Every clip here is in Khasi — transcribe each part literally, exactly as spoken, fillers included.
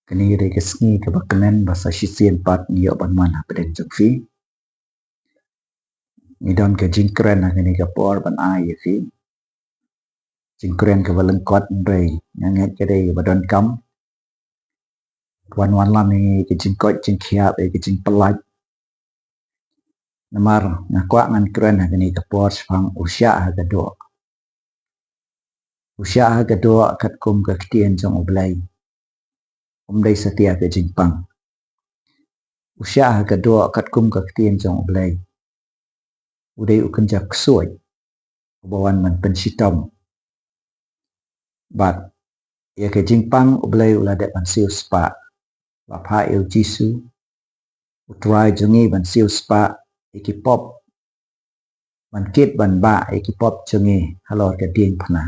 Kane ka dei ka sngi kaba kmen ba sa shisien pat ngi ïoh ban wan hapdeng jong phi. Ngi don ka jingkren ha kane ka por ban ai ïa phi. Jingkren kaba lyngkot, hynrei nga ngeit ka dei ba donkam. Wan wan lam ïa ka jingkoit jingkhiah, ïa ka jingpyllait. Namar nga kwah ngan kren ha kane ka por shaphang u shah ha ka doh. U shah ha ka doh katkum ka ktien jong U Blei, um dei satia ka jingpang. U shah ha ka doh katkum ka ktien jong U Blei, u dei u kynja ksuid uba wan ban pynshitom. Bad ïa ka jingpang U Blei u la dep ban siewspah. La phah ïa U Jisu U Trai jong ngi ban siewspah ïa ki pop, ban kit ban bah ïa ki pop jong ngi halor ka diengphna,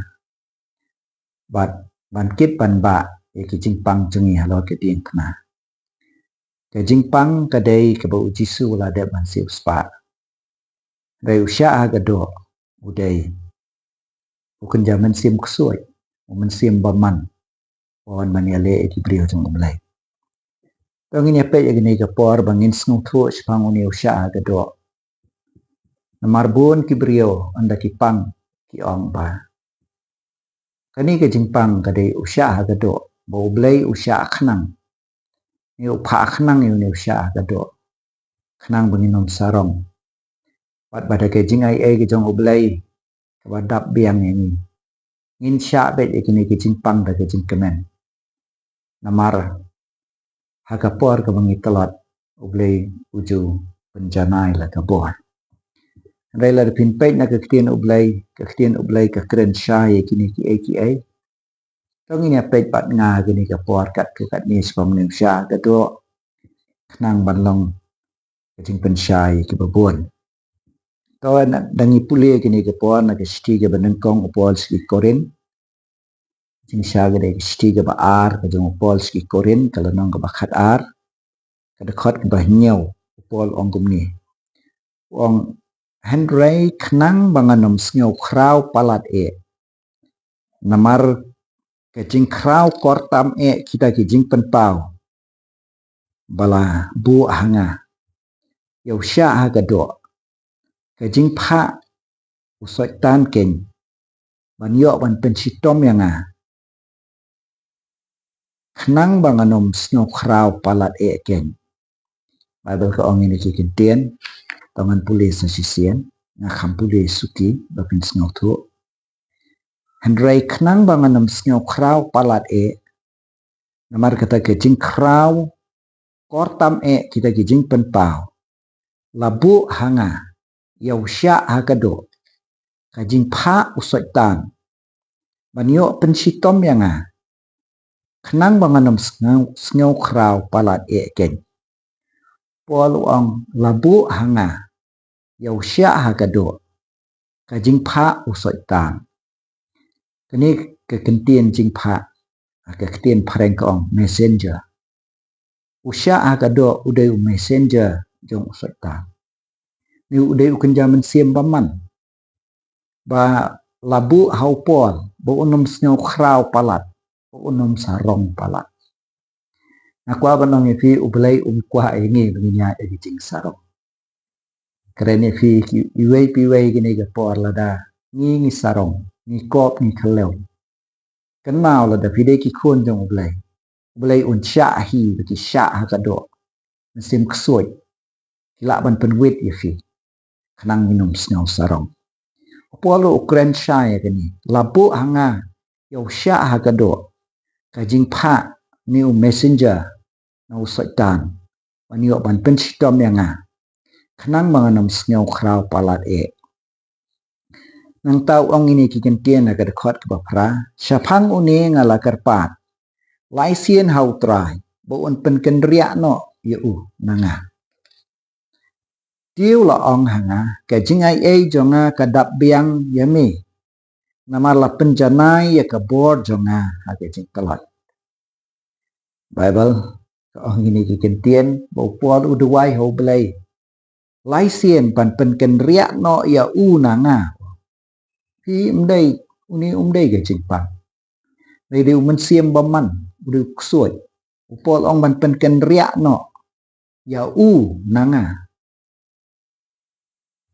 bad ban kit ban bah ïa ki jingpang jong ngi halor ka diengphna. Ka jingpang ka dei kaba U Jisu u la dep ban siewspah. Hynrei u shah ha ka doh u dei u kynja mynsiem ksuid, u mynsiem bymman, uba wan ban ïaleh ïa ki briew jong U Blei. To ngin ïa peit ïa kane ka por ba ngin sngewthuh shaphang une u shah ha ka doh. Namar bun ki briew ynda ki pang ki ong ba kane ka jingpang ka dei u shah ha ka doh, ba U Blei u shah khnang. Ngi u phah khnang ïa une u shah ha ka doh khnang ba ngin ym sarong. Bad ba da ka jingai ei ka jong U Blei kaba dap biang ïa ngi, ngin shah beit ïa kine ki jingpang da ka jingkmen. Namar ha ka por kaba ngi tlot, U Blei u ju pynjanai la ka bor. Hynrei lada phin peit na ka ktien U Blei, ka ktien U Blei ka kren shai ïa kine kiei kiei. To ngin ïa peit bad nga ha kane ka por katto katne shaphang une u shah ha ka doh, khnang ban long ka jingpynshai kiba bun. To na, da ngi pule kane ka por na ka shithi kaba nyngkong u Paul sha ki Korinth. Jingshai ka dei ka shithi kaba ar ka jong u Paul sha ki Korinth, ka lynnong kaba khatar, ka dkhot kaba hynñiew, u Paul u ong kumne. U ong, hynrei khnang ba ngan ym sngew khraw palat eh. Namar ka jingkhraw kor tam eh kita ki jingpynpaw ba la buh ha nga ïa u shah ha ka doh, ka jingphah u Soitan keiñ ban ïoh ban pynshitom ïa nga, khnang ba ngan ym sngew khraw palat eh keiñ. Baibl ka ong ïa kine ki kyntien, to ngan pule sa shisien, nga kham pule suki ba phin sngewthuh. Hynrei khnang ba ngan ym sngew khraw palat eh, namar kata ka jingkhraw kor tam eh kita ki jingpynpaw, la buh ha nga ïa u shah ha ka doh, ka jingphah u Soitan ban ïoh pynshitom ïa nga, khnang ba ngan ym sngew, sngew khraw palat eh keiñ. Paul u ong, la buh ha nga ïa u shah ha ka doh, ka jingphah u Soitan. Kane ka kyntien jingphah, ha ka ktien phareng ka ong messenger. U shah ha ka doh u dei u messenger jong u Soitan. Une u dei u kynja mynsiem bymman ba la buh ha u Paul ba un ym sngew khraw palat, ba un ym sarong palat. Nga kwah ban ong ïa phi, U Blei um kwah ïa ngi ba ngin ïaid ha ka jingsarong. Kren ïa phi ki, iwei pa iwei kine ki por lada ngi, ngi sarong, ngi kop, ngi khlem. Kynmaw lada phi dei ki khun jong U Blei, U Blei un shah hi ba ki shah ha ka doh mynsiem ksuid, ki lah ban pynwit ïa phi, khnang ngin ym sngew sarong. U Paul u kren shai ïa kane, la buh ha nga ïa u shah ha ka doh, ka jingphah une u messenger na u Soitan ban ïoh ban pynshitom ïa nga, khnang ba ngan ym sngew khraw palat eh. Nangta u ong ïa kine ki kyntien ha ka dkhot kaba phra, shaphang une nga la kyrpad lai sien ha U Trai ba un pynkynriah noh ïa u na nga. Te u la ong ha nga, ka jingai ei jong nga ka dap biang ïa me, namar la pynjanai ïa ka bor jong nga ha ka jingtlot. Baibl ka ong ïa kine ki kyntien ba u Paul u duwai ha U Blei lai sien ban pynkynriah noh ïa u na nga. Phi, ym dei, une um dei ka jingpang. Dei, dei u mynsiem bymman, u dei u ksuid. U Paul ong ban pynkynriah noh ïa u na nga.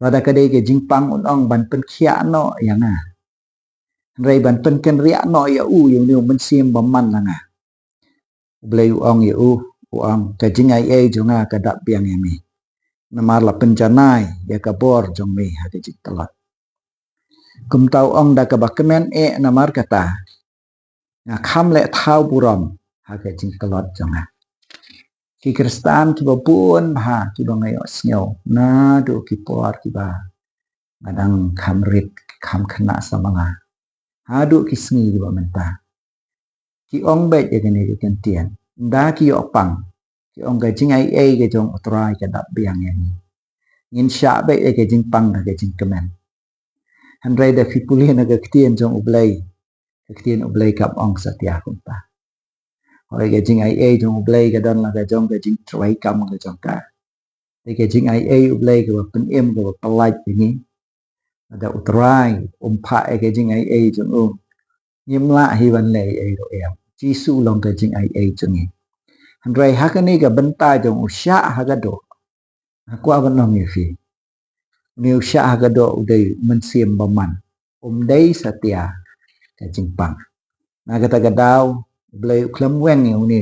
Lada ka dei ka jingpang un ong ban pynkhiah noh ïa nga. Hynrei ban pynkynriah noh ïa u, ïa une u mynsiem bymman na nga. U Blei u ong ïa u, u ong, ka jingaiei jong nga ka dap biang ïa me. Namar la pynjanai ïa ka bor jong me ha ka jingtlot. Kumta u ong da kaba kmen, eh namar kata nga kham leh thaw burom ha ka jingtlot jong nga. Ki Khristan kiba bun bha kiba nga ïohsngew naduh ki por kiba nga dang kham rit, kham khynnah samla, haduh ki sngi kiba mynta, ki ong beit ïa kane ka kyntien. Ynda ki ïoh pang, ki ong ka jingaiei ka jong U Trai ka dap biang ïa ngi. Ngin shah beit ïa ka jingpang da ka jingkmen. Hynrei da phi pule na ka ktien jong U Blei, ka ktien U Blei kam ong satia kumta. Hooid, ka jingaiei jong U Blei ka don la ka jong ka jingtrei kam ka jong ka. Te ka jingaiei U Blei kaba pynim, kaba pyllait ïa ngi. Lada U Trai um phah ïa ka jingaiei jong u, ngim lah hi ban leh ei ruh em. Jisu u long ka jingaiei jong ngi. Hynrei ha kane ka bynta jong u shah ha ka doh, nga kwah ban ong ïa phi, une u shah ha ka doh u dei u mynsiem bymman, um dei satia ka jingpang. Na kata ka daw U Blei u khlem weng ïa une.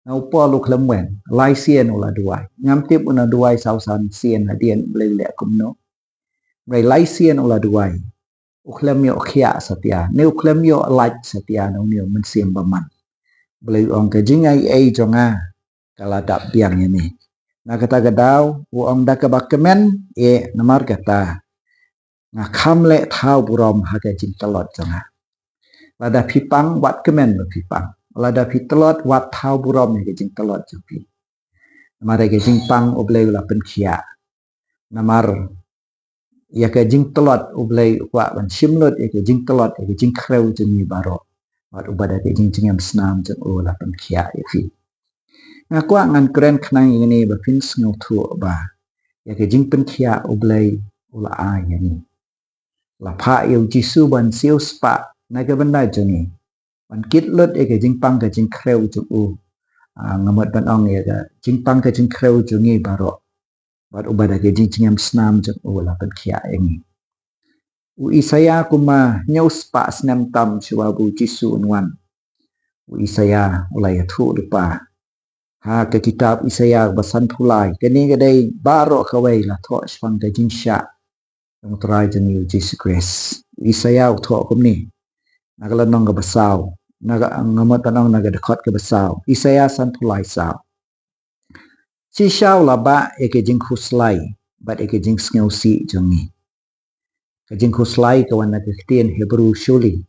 Na u Paul u khlem weng, lai sien u la duwai. Ngam tip u na duwai saw san sien hadien, U Blei u leh kumno. Hynrei lai sien u la duwai. U khlem ïoh khiah satia, ne u khlem ïoh lait satia na une u mynsiem bymman. U Blei u ong ka jingaiei jong nga ka la dap biang ïa me. Na kata ka daw u ong da kaba kmen, eh namar kata nga kham leh thaw burom ha ka jingtlot jong nga. Lada phi pang, wat kmen ba phi pang. Lada phi tlot, wat thaw burom ïa ka jingtlot jong phi. Namar ïa ka jingpang U Blei u la pynkhiah. Namar ïa ka jingtlot U Blei u kwah ban shim lut ïa ka jingtlot, ïa ka jingkhrew jong ngi baroh. Bad uba da ka jingjngem snam jong u u la pynkhiah ïa phi. Nga kwah ngan kren khnang ïa kane ba phin sngewthuh ba ïa ka jingpynkhiah U Blei u la ai ïa ngi. La phah ïa u Jisu ban siew spah na ka bynta jong ngi, ban kit lut ïa ka jingpang ka jingkhrew jong u. Ah, nga mut ban ong ïa ka jingpang ka jingkhrew jong ngi baroh. Bad uba da ka jingjngem snam jong u u la pynkhiah ïa ngi. U Isaïah kumba hynñiew spah snem tam shuwa ba u Jisu un wan, u Isaïah u la ïathuh lypa ha ka kitab Isaïah ba sanphew lai. Kane ka dei baroh kawei la thoh shaphang ka jingshah jong U Trai jong ngi u Jisu Khrist. U Isaïah u thoh kumne, na ka lynnong kaba saw, na ka, nga mut ban ong na ka dkhot kaba saw. Isaïah sanphew lai saw. Shisha u la bah ïa ka jingkhuslai bad ïa ka jingsngewsih jong ngi. Ka jingkhuslai ka wan na ka ktien Hebru shuli.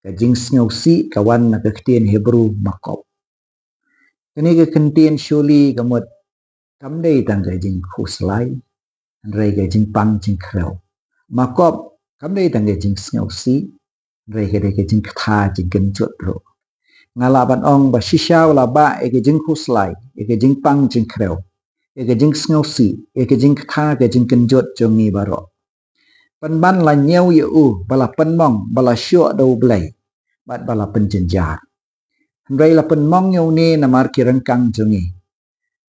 Ka jingsngewsih ka wan na ka ktien Hebru makop. Kane ka ktien shuli ka mut kam dei tang ka jingkhuslai, hynrei ka jingpang jingkhrew. Makop kam dei tang ka jingsngewsih, hynrei ka dei ka jingktha jingkynjut ruh. Nga lah ban ong ba shisha u la bah ïa ka jingkhuslai, ïa ka jingpang jingkhrew, ïa ka jingsngewsih, ïa ka jingktha ka jingkynjut jong ngi baroh. Pynban la ñiew ïa u ba la pynmong, ba la shoh da U Blei, bad ba la pynjynjar. Hynrei la pynmong ïa une namar ki ryngkang jong ngi.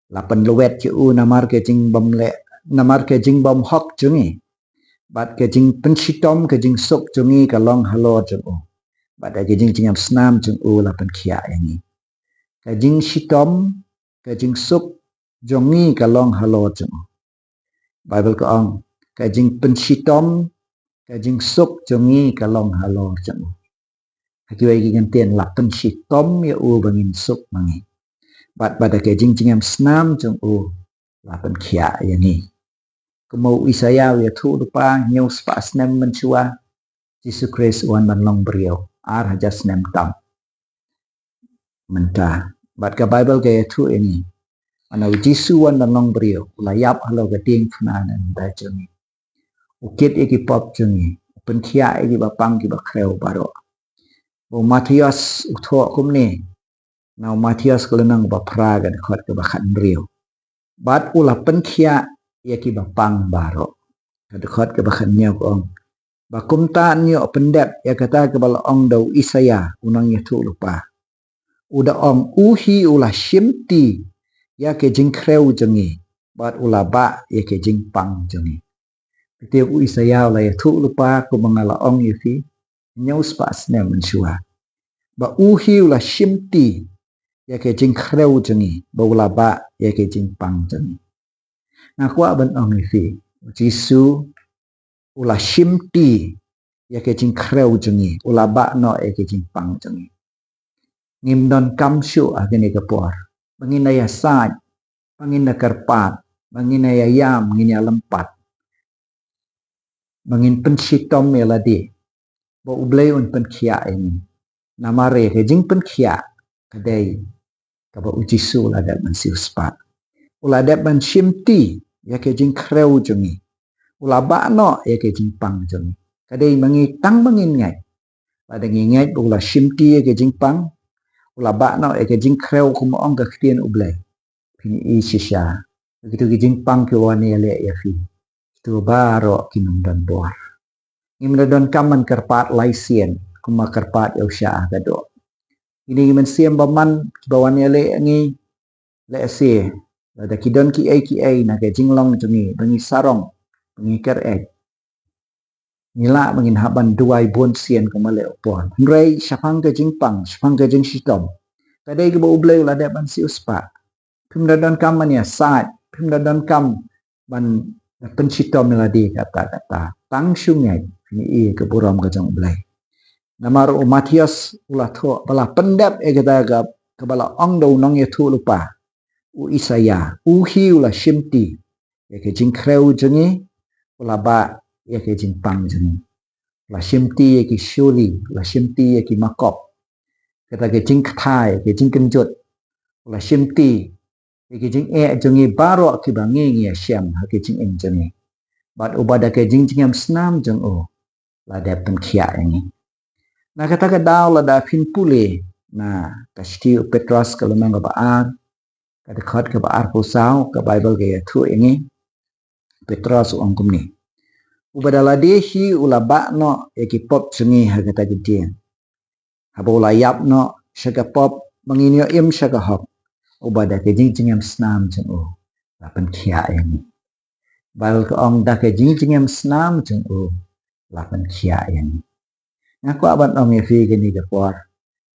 La pynlwet ïa u namar ka jingbym leh, namar ka jingbymhok jong ngi. Bad ka jingpynshitom ka jingsuk jong ngi ka long halor jong u. Bad da ka jingjngem snam jong u la pynkhiah ïa ngi. Ka jingshitom ka jingsuk jong ngi ka long halor jong u. Baibl ka ong, ka jingpynshitom ka jingsuk jong ngi ka long halor jong u. Ha kiwei ki kyntien, la pynshitom ïa u ba ngin suk ma ngi. Bad, bad da ka jingjngem snam jong u la pynkhiah ïa ngi. Kumba u Isaïah u ïathuh lypa, hynñiew spah snem mynshuwa, Jisu Khrist u wan ban long briew, ar hajar snem tam mynta. Bad ka Baibl ka ïathuh ïa ngi, haba u Jisu u wan ban long briew, u la ïap halor ka diengphna na ka bynta jong ngi. U kit ïa ki pop jong ngi, u pynkhiah ïa kiba pang kiba khrew baroh. Bad u Mathaios u thoh kumne, na u Mathaios ka lynnong ba phra ka dkhot kaba khathynriew. Bad u la pynkhiah ïa kiba pang baroh. Ka dkhot kaba khathynñiew ka ong, ba kumta yn ïoh pyndep ïa kata kaba la ong da u Isaïah u nongïathuh lypa. u da ong, u hi u la shimti ïa ki jingkhrew jong ngi, bad u la bah ïa ki jingpang jong ngi. Kti u Isaïah u la ïathuh lypa kumba nga la ong ïa phi, hynñiew spah snem mynshuwa. Ba u hi u la shimti ïa ki jingkhrew jong ngi, ba u la bah ïa ki jingpang jong ngi. Nga kwah ban ong ïa phi, u Jisu u la shimti ïa ki jingkhrew jong ngi, u la bah noh ïa ki jingpang jong ngi. Ngim donkam shuh ha kane ka por ba ngin da ïasaid, ba ngin da kyrpad, ba ngin da ïaiam, ngin ïalympat, ba ngin pynshitom ïa lade, ba U Blei un pynkhiah ïa ngi. Namar ïa ka jingpynkhiah ka dei kaba u Jisu u la dep ban siewspah. U la dep ban shimti ïa ki jingkhrew jong ngi. U la bah noh ïa ki jingpang jong ngi. Ka dei ma ngi tang ba ngin ngeit. Lada ngi ngeit ba u la shimti ïa ki jingpang, u la bah noh ïa ki jingkhrew, kumba ong ka ktien U Blei, phin ïohi shisha ba kito ki jingpang ki wan ïaleh ïa phi, kito baroh kin ym don bor. Ngim da donkam ban kyrpad lai sien kumba kyrpad ïa u sha ka doh. Kine ki mynsiem bymman kiba wan ïaleh ïa ngi, lehse lada ki don kiei kiei na ka jinglong jong ngi ba ngi sarong, ba ngi kyr-eh, ngi lah ba ngin hap ban duwai bun sien kumba leh u Paul. Hynrei shaphang ka jingpang, shaphang ka jingshitom, ka dei kaba U Blei u la dep ban siewspah. Phim da donkam ban ïasaid, phim da donkam ban da pynshitom ïa lade katta katta. Tang shu ngeit, phin ïohi ïa ka burom ka jong U Blei. Namar u Mathaios u la thoh ba la pyndep ïa kata ka, kaba la ong da u nongïathuhlypa, u Isaïah, u hi u la shimti ïa ki jingkhrew jong ngi, u la bah ïa ki jingpang jong ngi. U la shimti ïa ki shuli, u la shimti ïa ki makop, kata ki jingkthai, ki jingkynjut. U la shimti ïa ki jingeh jong ngi baroh kiba ngi ngi ïashem ha ki jingim jong ngi. Bad uba da ka jingjngem snam jong u la dep pynkhiah ïa ngi. Na kata ka daw, lada phin pule na ka shithi u Petros ka lynnong kaba ar, ka dkhot kaba arphew saw, ka Baibl ka ïathuh ïa ngi, Petros u ong kumne: Uba da lade hi u la bah noh ïa ki pop jong ngi ha kata ka dieng, haba u la ïap noh sha ka pop ba ngin ïoh im sha ka hok, uba da ka jingjngem snam jong u la pynkhiah ïa ngi. Baibl ka ong, da ka jingjngem snam jong u la pynkhiah ïa ngi. Nga kwah ban ong ïa phi kane ka por,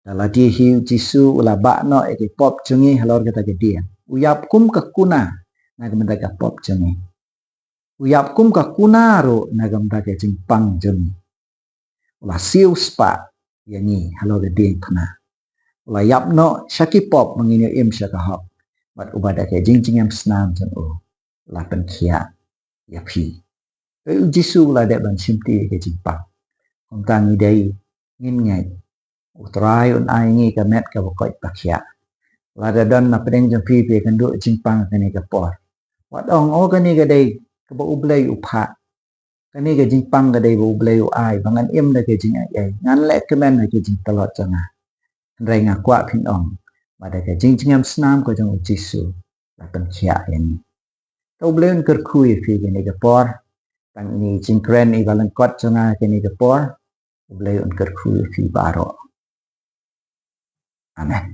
da lade hi u Jisu u la bah noh ïa ki pop jong ngi halor kata ka dieng. U ïap kum ka kuna na ka bynta ka pop jong ngi. U ïap kum ka kuna ruh na ka bynta ka jingpang jong ngi. U la siewspah ïa ngi halor ka diengphna. U la ïap noh sha ki pop ba ngin ïoh im sha ka hok. Bad uba da ka jingjngem snam jong u la pynkhiah ïa phi. Te u Jisu u la dep ban shimti ïa ka jingpang. Kumta ngi dei ngin ngeit, U Trai un ai ngi ka met kaba koit ba khiah. Lada don na pdeng jong phi phi ïakynduh jingpang kane ka por, wat ong, o, kane ka dei kaba U Blei u phah. Kane ka jingpang ka dei ba U Blei u ai ba ngan im da ka jingaiei, ngan leh kmen ha ka jingtlot jong nga. Hynrei nga kwah phin ong ba da ka jingjngem snam ka jong u Jisu la pynkhiah ïa ngi. To U Blei un kyrkhu ïa phi kane ka por. Tang ine i jingkren iba lyngkot jong nga kane ka por. U Blei un kyrkhu ïa phi baroh. Amen.